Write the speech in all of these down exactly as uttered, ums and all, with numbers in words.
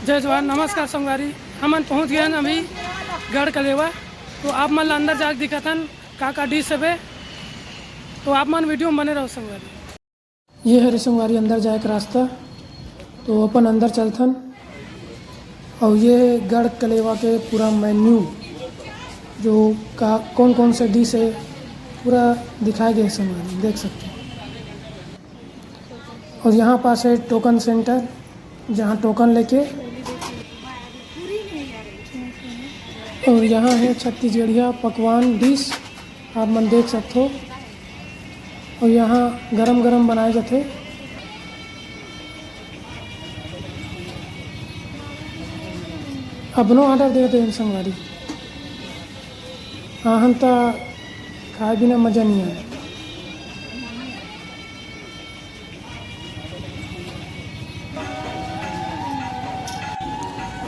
जय जोहार, नमस्कार संगवारी। हमन पहुंच गए हन अभी गढ़ कलेवा। तो आप मन ला अंदर जाके दिखाथन का का डिश हवे। तो आप मन वीडियो में बने रहो संगवारी। ये हरे संगवारी अंदर जाए के रास्ता। तो अपन अंदर चलथन। और ये गढ़ कलेवा के पूरा मेन्यू, जो का कौन कौन से डिश है, पूरा दिखाए गए संगवारी, देख सकते हैं। और यहाँ पास है टोकन सेंटर, जहाँ टोकन लेके, और यहाँ है छत्तीसगढ़िया पकवान डिश, आप मन देख सकते हो। और यहाँ गरम गरम बनाए जाते। अपनो ऑर्डर दे दे संगवारी। आहन त खाए बिना मजा नहीं आए।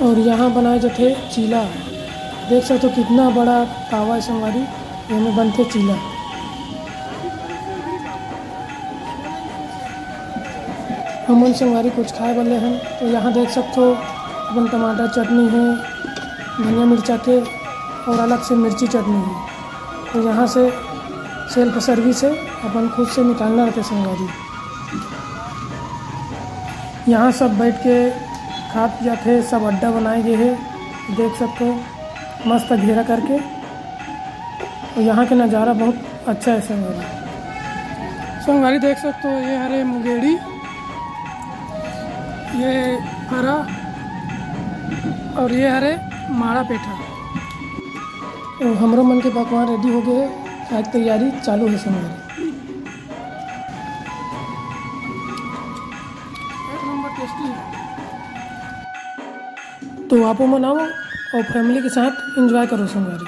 और यहाँ बनाए जाते चीला। देख सकते हो कितना बड़ा तावा है संगवारी, एमे बनते चीला। हमन संगवारी कुछ खाए वाले हैं, तो यहाँ देख सकते हो अपन टमाटर चटनी है, धनिया मिर्चा के, और अलग से मिर्ची चटनी है। तो यहाँ से सेल्फ सर्विस है, अपन खुद से निकालना रहते संगवारी। यहाँ सब बैठ के खात पियत हे, सब अड्डा बनाए गए हे, देख सकते हो मस्त घेरा करके। और यहाँ के नज़ारा बहुत अच्छा है संगवारी। संगवारी देख सकते हो, ये हरे मुंगेड़ी, ये फरा और ये हरे माड़ा पेठा। तो हमरो मन के पकवान रेडी हो गए हे, आज तैयारी चालू है संगवारी। एक नंबर टेस्टी है। तो आपो मन आओ और फैमिली के साथ एंजॉय करो संगवारी।